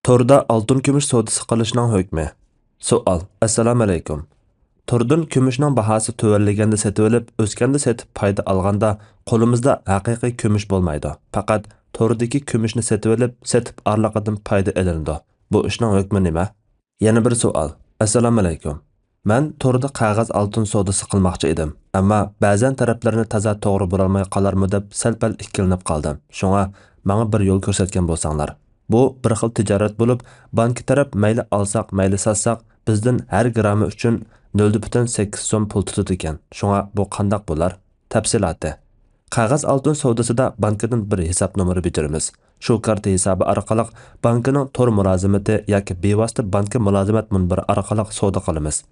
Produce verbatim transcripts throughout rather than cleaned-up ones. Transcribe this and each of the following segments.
توردا ئالتۇن كۈمۈش سودىسى قىلىشنىڭ ھۆكمى. سوئال. ئەسسالامۇئەلەيكۇم. توردىن كۈمۈشنىڭ باھاسى تۆۋەنلىگەندە سېتىۋېلىپ، ئۆسكەندە سېتىپ پايدا ئالغاندا، قولىمىزدا ھەقىقىي كۈمۈش بولمايدۇ. پەقەت توردىكى كۈمۈشنى سېتىۋېلىپ، سېتىپ ئارىلىقىدىن پايدا ئېلىنىدۇ. بۇ ئىشنىڭ ھۆكمى نېمە؟ يەنە بىر سوئال. ئەسسالامۇئەلەيكۇم. مەن توردا قەغەز ئالتۇن سودىسى قىلماقچى ئىدىم، ئەمما بەزەن تەرەپلىرىنى تازا توغرا بۇلالماي قالارمۇ دەپ سەل-پەل ئىككىلىنىپ قالدىم. شۇڭا ماڭا بىر يول كۆرسەتكەن بولساڭلار. بۇ بىر خىل تىجارەت بولۇپ، بانكا تەرەپ مەيلى ئالساق، مەيلى ساتساق، بىزدىن ھەر گىرامى ئۈچۈن نۆل پۈتۈن سەككىز سوم پۇل تۇتىدىكەن. شۇڭا بۇ قانداق بولار؟ تەپسىلاتى. قەغەز ئالتۇن سودىسىدا بانكىدىن بىر ھېساب نومۇرى بېجىرىمىز. شۇ كارتا ھېسابى ئارقىلىق بانكىنىڭ تور مۇلازىمىتى ياكى بىۋاسىتە بانكا مۇلازىمەت مۇنبىرى ئارقىلىق سودا قىلىمىز.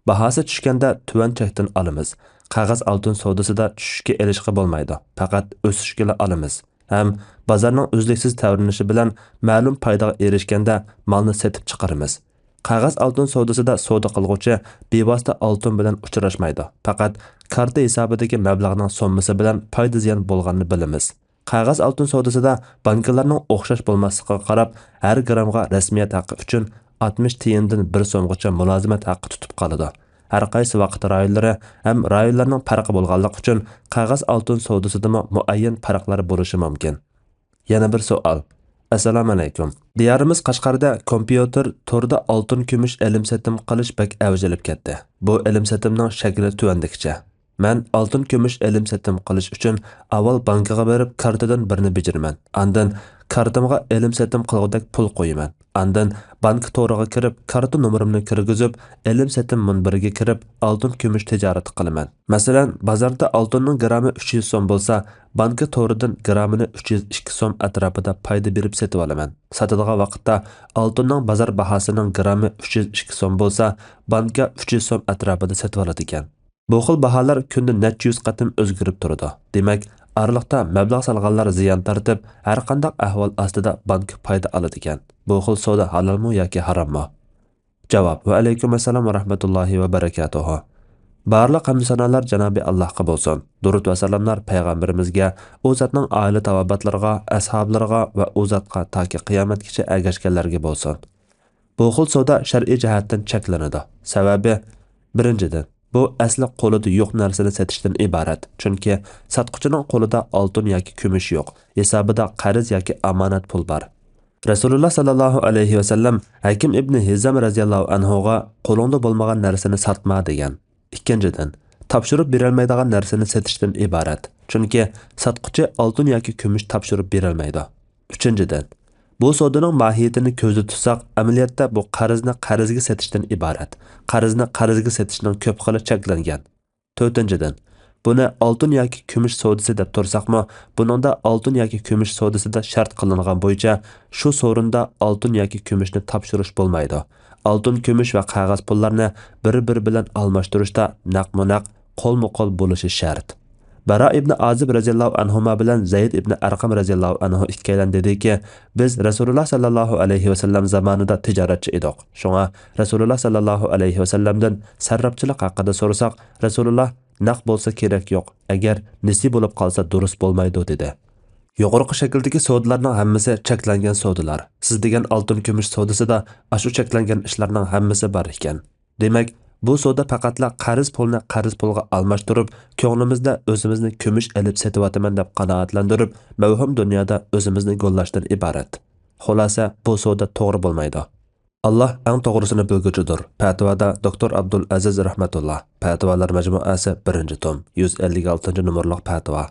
باھاسى چۈشكەندە تۆۋەن چەكتىن ئالىمىز. قەغەز ئالتۇن سودىسىدا چۈشۈشكە ئېلىشقا بولمايدۇ، پەقەت ئۆسۈشكىلا ئالىمىز. ھەم بازارنىڭ ئۈزلۈكسىز تەۋرىنىشى بىلەن مەلۇم پايدىغا ئېرىشكەندە مالنى سېتىپ چىقىرىمىز. قەغەز ئالتۇن سودىسىدا سودا قىلغۇچى بىۋاسىتە ئالتۇن بىلەن ئۇچراشمايدۇ، پەقەت كارتا ھېسابىدىكى مەبلەغنىڭ سوممىسى بىلەن پايدا زىيان بولغاننى بىلىمىز. قەغەز ئالتۇن سودىسىدا بانكىلارنىڭ ئوخشاش بولماسلىقىغا قاراپ، ھەر گىرامغا رەسمىيەت ھەققى ئۈچۈن ئاتمىش تىيىندىن بىر سومغىچە مۇلازىمەت ھەققى تۇتۇپ قالىدۇ. ھەر قايسى ۋاقىت رايونلىرى ھەم رايونلارنىڭ پەرقى بولغانلىقى ئۈچۈن، قەغەز ئالتۇن سودىسىدىمۇ مۇئەييەن پەرقلەر بولۇشى مۇمكىن. يەنە بىر سوئال. ئەسسالامۇئەلەيكۇم. دىيارىمىز قەشقەردە كومپيۇتېر توردا ئالتۇن كۈمۈش ئېلىم سېتىم قىلىش بەك ئەۋج ئېلىپ كەتتى. بۇ ئېلىم سېتىمنىڭ شەكلى تۆۋەندىكىچە. مەن ئالتۇن كۈمۈش ئېلىم سېتىم قىلىش ئۈچۈن ئاۋۋال بانكىغا بېرىپ كارتىدىن بىرنى بېجىرىمەن. ئاندىن كارتىمغا ئېلىم سېتىم قىلغۇدەك پۇل قويىمەن. ئاندىن بانكا تورىغا كىرىپ كارتا نومۇرۇمنى كىرگۈزۈپ، ئېلىم سېتىم مۇنبىرىگە كىرىپ ئالتۇن كۈمۈش تىجارىتى قىلىمەن. مەسىلەن، بازاردا ئالتۇننىڭ گىرامى ئۈچ يۈز سوم بولسا، بانكا تورىدىن گىرامىنى ئۈچ يۈز ئىككى سوم ئەتراپىدا پايدا بېرىپ سېتىۋالىمەن. ساتىدىغان ۋاقىتتا ئالتۇننىڭ بازار باھاسىنىڭ گىرامى ئۈچ يۈز ئىككى سوم بولسا، بانكا ئۈچ يۈز سوم ئەتراپىدا سېتىۋالىدىكەن. بۇ خىل باھالار كۈندە نەچچە يۈز قېتىم ئۆزگىرىپ تۇرىدۇ. دېمەك، ئارىلىقتا مەبلەغ سالغانلار زىيان تارتىپ، ھەرقانداق ئەھۋال ئاستىدا بانكا پايدا ئالىدىكەن. بۇ خىل سودا ھالالمۇ ياكى ھاراممۇ؟ جاۋاب. ۋەئەلەيكۇم ئەسسالام ۋەرەھمەتۇللاھى ۋەبەرىكاتۇھۇ. بارلىق ھەمدۇ سانالار جانابى ئاللاھقا بولسۇن. دۇرۇت ۋە سالاملار پەيغەمبىرىمىزگە، ئۇ زاتنىڭ ئائىلە تاۋابىئاتلىرىغا، ئەسھابلىرىغا ۋە ئۇ زاتقا تاكى قىيامەتكىچە ئەگەشكەنلەرگە بولسۇن. بۇ خىل سودا شەرئىي جەھەتتىن چەكلىنىدۇ. سەۋەبى، بىرىنچىدىن، بۇ ئەسلى قولىدا يوق نەرسىنى سېتىشتىن ئىبارەت. چۈنكى ساتقۇچىنىڭ قولىدا ئالتۇن ياكى كۈمۈش يوق، ھېسابىدا قەرز ياكى ئامانەت پۇل بار. رەسۇلۇللا ساللاللاھۇ ئەلەيھى ۋەسەللەم ھەكىم ئىبنى ھىزام رەزىياللاھۇ ئەنھۇغا، «قولۇڭدا بولمىغان نەرسىنى ساتما» دېگەن. ئىككىنچىدىن، تاپشۇرۇپ بېرەلمەيدىغان نەرسىنى سېتىشتىن ئىبارەت. چۈنكى ساتقۇچى ئالتۇن ياكى كۈمۈش تاپشۇرۇپ بېرەلمەيدۇ. ئۈچىنچىدىن، بۇ سودىنىڭ ماھىيىتىنى كۆزدە تۇتساق، ئەمەلىيەتتە بۇ قەرزنى قەرزگە سېتىشتىن ئىبارەت. قەرزنى قەرزگە سېتىشنىڭ كۆپ خىلى چەكلەنگەن. تۆتىنچىدىن، بۇنى ئالتۇن ياكى كۈمۈش سودىسى دەپ تۇرساقمۇ، بۇنىڭدا ئالتۇن ياكى كۈمۈش سودىسىدا شەرت قىلىنغان بويىچە شۇ سورۇندا ئالتۇن ياكى كۈمۈشنى تاپشۇرۇش بولمايدۇ. ئالتۇن، كۈمۈش ۋە قەغەز پۇللارنى بىر-بىرى بىلەن ئالماشتۇرۇشتا نەقمۇ نەق، قولمۇ قول بولۇشى شەرت. بەرا ئىبنى ئازىب رەزىياللاھۇ ئەنھۇما بىلەن زەيد ئىبنى ئەرقەم رەزىياللاھۇ ئەنھۇ ئىككىيلەن دېدىكى، بىز رەسۇلۇللا ساللاللاھۇ ئەلەيھى ۋەسەللەم زامانىدا تىجارەتچى ئىدۇق. شۇڭا رەسۇلۇللا ساللاللاھۇ ئەلەيھى ۋەسەللەمدىن سەرراپچىلىق ھەققىدە سورىساق، رەسۇلۇللا، «نەق بولسا كېرەك يوق، ئەگەر نېسى بولۇپ قالسا دۇرۇس بولمايدۇ» دېدى. يۇقىرىقى شەكىلدىكى سودىلارنىڭ ھەممىسى چەكلەنگەن سودىلار. سىز دېگەن ئالتۇن كۈمۈش سودىسىدا ئاشۇ چەكلەنگەن ئىشلارنىڭ ھەممىسى بار ئىكەن. دېمەك، بۇ سودا پەقەتلا قەرز پۇلنى قەرز پۇلغا ئالماشتۇرۇپ، كۆڭلىمىزدە ئۆزىمىزنى كۈمۈش ئېلىپ سېتىۋاتىمەن دەپ قانائەتلەندۈرۈپ، مەۋھۇم دۇنيادا ئۆزىمىزنى گوللاشتىن ئىبارەت. خۇلاسە، بۇ سودا توغرا بولمايدۇ. ئاللا ئەڭ توغرىسىنى بىلگۈچىدۇر. پەتىۋادا دوكتور ئابدۇل ئەزىز رەھمەتۇللا. پەتىۋالار مەجمۇئەسى، بىرىنچى توم، يۈز ئەللىك ئالتىنچى نومۇرلۇق پەتىۋا.